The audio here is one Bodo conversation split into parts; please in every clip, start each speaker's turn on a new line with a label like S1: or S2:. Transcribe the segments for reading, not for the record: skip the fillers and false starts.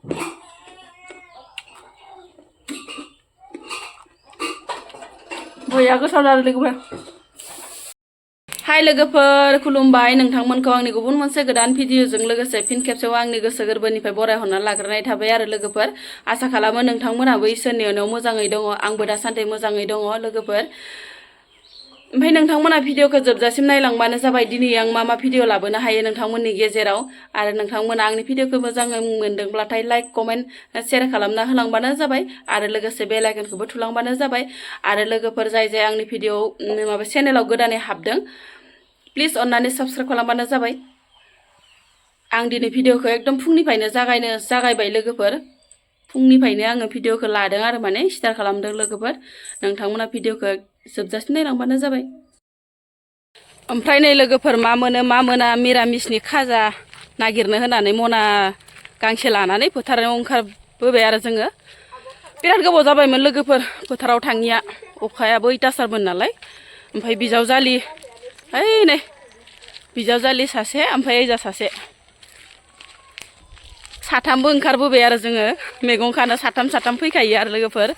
S1: बया गोथाव जादों लोगोफोर हाय लोगोफोर खुलुमबाय नोंथांमोनखौ आंनि गुबुन मोनसे गोदान भिडिअजों लोगोसे फिन खेबसेयाव आंनि गोसो गोरबोनिफ्राय बरायहरना लाग्रोनाय थाबाय आरो लोगोफोर आसा खालामो नोंथांमोनाबो इसोरनि अननायाव मोजाङै दङ आंबो दासान्दि मोजाङै दङ लोगोफोर ओमफ्राय नोंथांमोना भिडिअखौ जोबजासिम नायलांबानो जाबाय दिनै आं मा मा भिडिअ लाबोनो हायो नोंथांमोननि गेजेराव आरो नोंथांमोना आंनि भिडिअखौ मोजाङै मोनदोंब्लाथाय लाइक कमेन्ट शेयार खालामना होलांबानो जाबाय आरो लोगोसे बेल आइकनखौबो थुलांबानो जाबाय आरो लोगोफोर जाय जाय आंनि भिडिअ माबा चेनेलाव गोदानै हाबदों प्लिज अन्नानै साबस्क्राइब खालामबानो जाबाय आं दिनै भिडिअखौ एकदम फुंनिफ्रायनो जागायबाय लोगोफोर फुंनिफ्रायनो आङो भिडिअखौ लादों आरो माने स्टार्ट खालामदों लोगोफोर नोंथांमोना भिडिअखौ जोबजासिम नायलांबानो जाबाय ओमफ्राय नै लोगोफोर मा मोनो मा मोना मिरामिसनि खाजा नागिरनो होनानै मना गांसे लानानै फोथाराव ओंखारबोबाय आरो जोङो बिराद गोबाव जाबायमोन लोगोफोर फोथाराव थाङिया अखायाबो अयथासारमोन नालाय ओमफ्राय बिजावजालि ओइ नै बिजावजालि सासे ओमफ्राय ओइजा सासे साथामबो ओंखारबोबाय आरो जोङो मैगं खानो साथाम फैखायो आरो लोगोफोर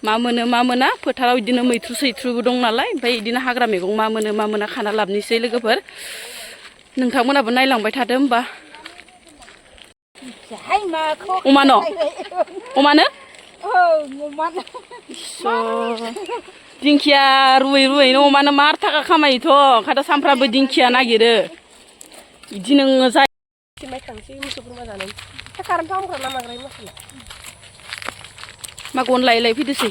S1: मा मोनो मा मोना फोथाराव बिदिनो मैथ्रु सैथ्रुबो दं नालाय ओमफ्राय बिदिनो हाग्रा मैगं मा मोनो मा मोना खाना लाबोनोसै लोगोफोर नोंथांमोनाबो नायलांबाय थादो होमबा अमानो दिंखिया रुयैनो अमानो मार थाखा खामायोथ' ओंखायनो सानफ्रामबो दिंखिया नागिरो बिदि नोङो जाय मा गन लायै फैदोसै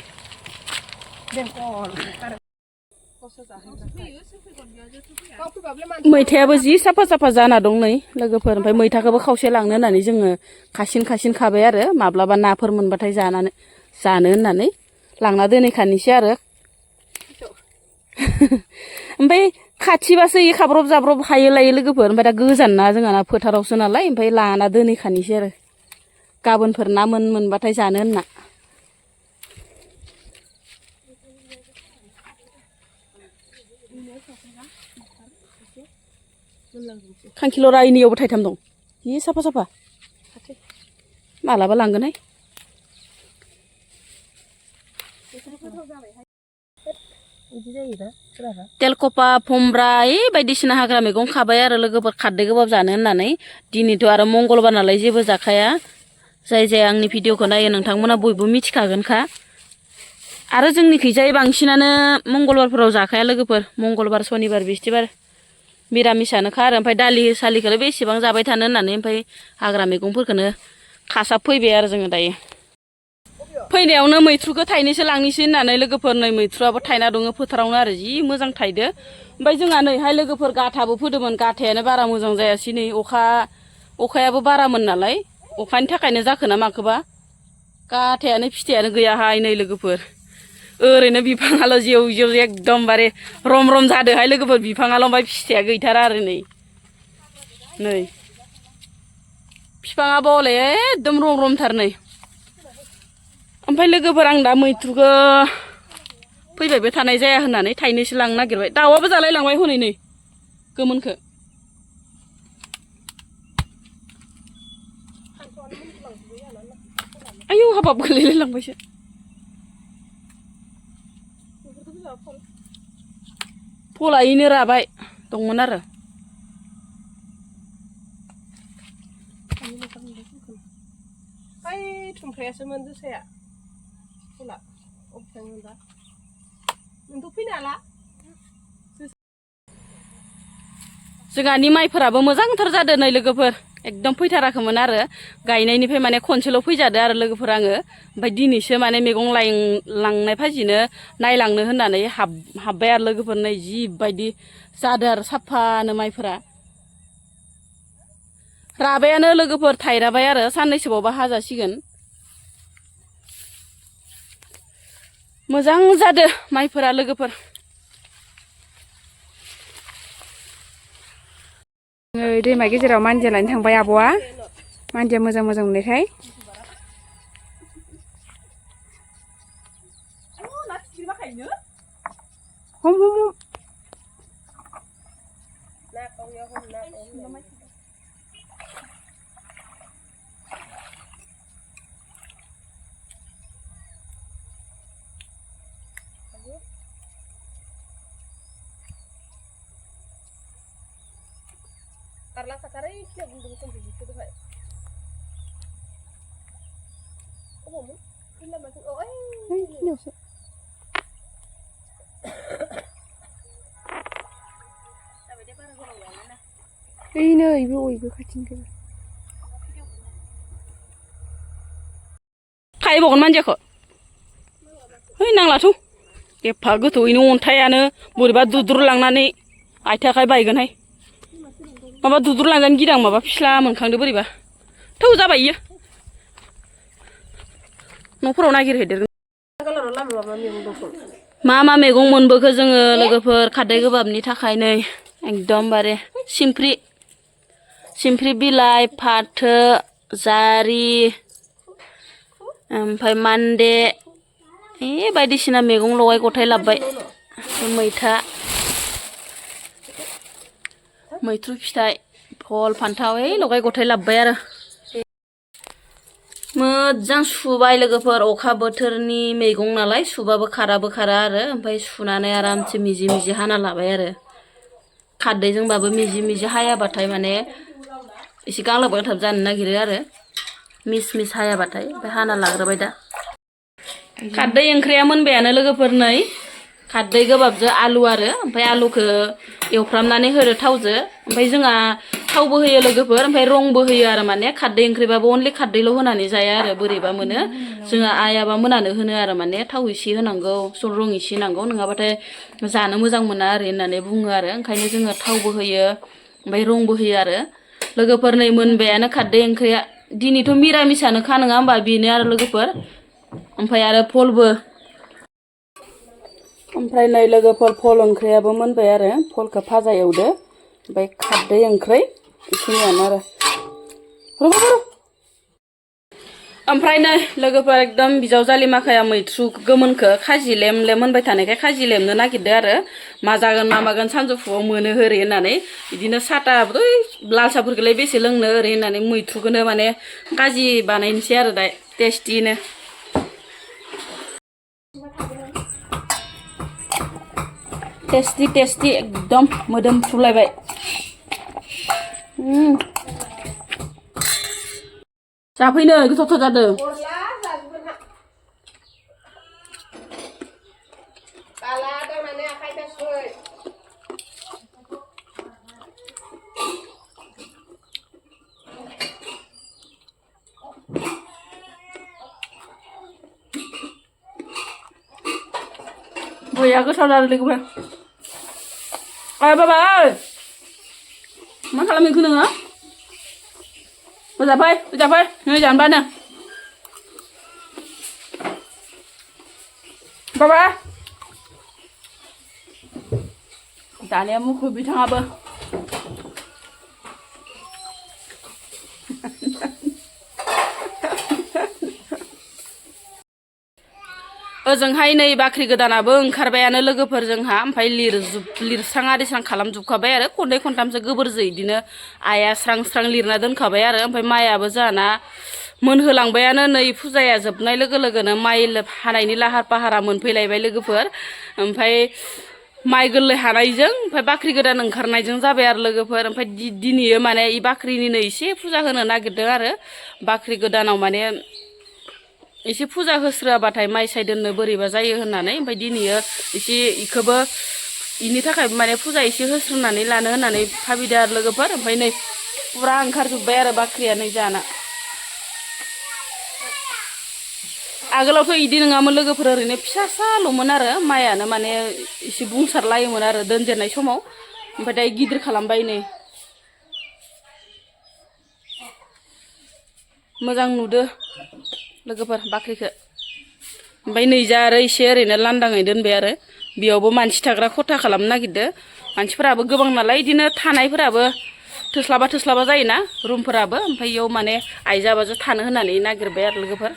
S1: मैथायाबो जि साफा साफा जाना दं नै लोगोफोर ओमफ्राय मैथाखौबो खावसे लांनो होननानै जोङो खासिन खाबाय आरो माब्लाबा नाफोर मोनबाथाय जानो होननानै लांना दोनहैखानोसै आरो ओमफ्राय खाथिबासो खाब्रब जाब्रब हायो लायो लोगोफोर ओमफ्राय दा गोजान ना जोंहा फोथारावसो नालाय ओमफ्राय लाना दोनहैखानोसै आरो गाबोनफोर ना मोनबाथाय जानो होनना खांखिलरा इनियावबो थाइथाम दं जि साफा साफा मालाबा लांगोनहाय तेलकपा भुमब्रा बायदिसिना हाग्रा मैगं खाबाय आरो लोगोफोर खारदै गोबाब जानो होननानै दिनैथ' आरो मंगलबार नालाय जेबो जाखाया जाय जाय आंनि भिडिअखौ नायो नोंथांमोना बयबो मिथिखागोनखा आरो जोंनिखैजाय बांसिनानो मंगलबारफोराव जाखाया लोगोफोर मंगलबार सनिबार बिस्थिबार मिरामिसानोखा आरो ओमफ्राय दालि सालिखौलाय बेसेबां जाबाय थानो होननानै ओमफ्राय हाग्रा मैगंफोरखौनो खासाब फैबाय आरो जोङो दायो फैनायावनो मैथ्रुखौ थाइनैसो लांनोसै होननानै लोगोफोर नै मैथ्रुआबो थायना दङ फोथारावनो आरो जि मोजां थायदो ओमफ्राय जोंहा नैहाय लोगोफोर गाथाबो फोदोंमोन गाथायानो बारा मोजां जायासै नै अखायाबो बारामोन नालाय अखानि थाखायनो जाखोना माखोबा गाथायानो फिथाइयानो गैयाहाय नै लोगोफोर ओरैनो बिफाङाल' जेव एकदमबारे रम जादोंहाय लोगोफोर बिफाङाल' ओमफ्राय फिथाइया गैथारा आरो नै बिफाङाबो हले एकदम रमथार नै ओमफ्राय लोगोफोर आं दा मैथ्रुखौ फैबायबो थानाय जाया होननानै थाइनैसो लांनो नागिरबाय दाउआबो जालायलांबाय हनै नै गोमोनखौ आयौ हाबाब गोलैलायलांबायसो फलायैनो राबाय दंमोन आरो थुमफ्रायासोमोन जोसाया फला अबेथिंमोनबा नोंथ' फैनो हाला जोंहानि माइफोराबो मोजांथार जादों नै लोगोफोर एकदम फैथाराखैमोन आरो गायनायनिफ्राय माने खनसेल' फैजादो आरो लोगोफोर आङो ओमफ्राय दिनैसो माने मैगं लांनाय फाजिनो नायलांनो होननानै हाबबाय आरो लोगोफोर नै जिबायदि जादों आरो साफानो माइफोरा राबायानो लोगोफोर थाइराबाय आरो साननैसोबावबा हाजासिगोन मोजां जादों माइफोरा लोगोफोर दैमा गेजेराव मानजिया लायनो थांबाय आब'आ मानजिया मोजां मोननायखाय हम
S2: Karla sakarai siap untuk kontribusi tuh kayak. Oh mau? Ini masih oh
S3: ini sih. Ini ibu kacing ke.
S1: Kai bawa manja kok. Hei nangla tuh. Epa goto ini अन्थायानो बोरैबा दुद्रुलांनानै आथिं आखाइ बायगोनहाय माबा दुद्रुलांजानो गिदां माबा फिस्ला मोनखांदो बोरैबा थौ जाबाय इयो न'फोराव नागिरहैदेरगोन मा मा मैगं मोनबोखो जोङो लोगोफोर खारदै गोबाबनि थाखाय नै एकदमबारे सिमफ्रि बिलाइ फाथो जारि ओमफ्राय मान्दे बायदिसिना मैगं लगाय गथाय लाबबाय मैथ्रु फिथाइ फल फान्थाव लगाय गथाय लाबबाय आरो मोजां सुबाय लोगोफोर अखा बोथोरनि मैगं नालाय सुबाबो खाराबो खारा आरो ओमफ्राय सुनानै आरामसे मिजि मिजि हाना लाबाय आरो खारदैजोंबाबो मिजि मिजि हायाबाथाय माने एसे गांलाब गांथाब जानो नागिरो आरो मिस मिस हायाबाथाय ओमफ्राय हाना लाग्रोबाय दा खारदै ओंख्रिया मोनबायानो लोगोफोर नै खारदै गोबाबजों आलु आरो ओमफ्राय आलुखौ एवफ्रामनानै होदो थावजों ओमफ्राय जोंहा थावबो होयो लोगोफोर ओमफ्राय रंबो होयो आरो माने खारदै ओंख्रिबाबो अनलि खारदैल' होनानै जाया आरो बोरैबा मोनो जोंहा आइयाबा मोनानो होनो आरो माने थाव एसे होनांगौ रं एसे नांगौ नङाबाथाय जानो मोजां मोना आरो होननानै बुङो आरो ओंखायनो जोङो थावबो होयो ओमफ्राय रंबो होयो आरो लोगोफोर नै मोनबायानो खारदै ओंख्रिया दिनैथ' मिरामिसानोखा नङा होमबा बेनो आरो लोगोफोर ओमफ्राय आरो फलबो ओमफ्राय नै लोगोफोर फल ओंख्रियाबो मोनबाय आरो फलखौ भाजा एवदो ओमफ्राय खारदै ओंख्रि बेखिनियानो आरो ओमफ्राय नै लोगोफोर एकदम बिजावजालि माखाया मैथ्रु गोमोनखौ खाजि लेम लेम मोनबाय थानायखाय खाजि लेमनो नागिरदो आरो मा जागोन मा मागोन सानजौफुआव मोनो ओरै होननानै बिदिनो साथा लाल साहाफोरखौलाय बेसे लोंनो ओरै होननानै मैथ्रुखौनो माने खाजि बानायनोसै आरो दा टेस्टिनो टेस्टि एकदम मोदोमफ्रुलायबाय जाफैनो गोथावथार जादों बया गोथाव जादों लोगोफोर बाबा मा खालामहैखो नोङो जाबाय नै जानबानो बाबा दानिया मुखुब बिथाङाबो ओजोंहाय नै बाख्रि गोदानाबो ओंखारबायानो लोगोफोर जोंहा ओमफ्राय लिरस्रां आरिस्रां खालामजोबखाबाय आरो खननै खनथामसो गोबोरजों इदिनो आइया स्रां स्रां लिरना दोनखाबाय आरो ओमफ्राय माइयाबो जाना मोनहोलांबायानो नै फुजाया जोबनाय लोगो लोगोनो माइ हानायनि लाहार फाहारा मोनफैलायबाय लोगोफोर ओमफ्राय माइ गोरलै हानायजों ओमफ्राय बाख्रि गोदान ओंखारनायजों जाबाय आरो लोगोफोर ओमफ्राय दिनैयो माने इ बाख्रिनिनो एसे फुजा होनो नागिरदों आरो बाख्रि गोदानाव माने एसे फुजा होस्राबाथाय माइ साइ दोननो बोरैबा जायो होननानै ओमफ्राय दिनैयो एसे इखौबो इनि थाखाय माने फुजा एसे होस्रोनानै लानो होननानै भाबिदों आरो लोगोफोर ओमफ्राय नै पुरा ओंखारजोब्बाय आरो बाख्रिया नै जाना आगोलावथ' इदि नङामोन लोगोफोर ओरैनो फिसा साल'मोन आरो माइयानो माने एसे बुंसारलायोमोन आरो दोनजेननाय समाव ओमफ्राय दा गिदिर खालामबाय नै मोजां नुदो लोगोफोर बाख्रिखौ ओमफ्राय नैजा आरो एसे ओरैनो लांदाङै दोनबाय आरो बेयावबो मानसि थाग्रा खथा खालामनो नागिरदो मानसिफोराबो गोबां नालाय इदिनो थानायफोराबो थोस्लाबा जायोना रुमफोराबो ओमफ्राय इयाव माने आइजाबाजो थानो होननानै नागिरबाय आरो लोगोफोर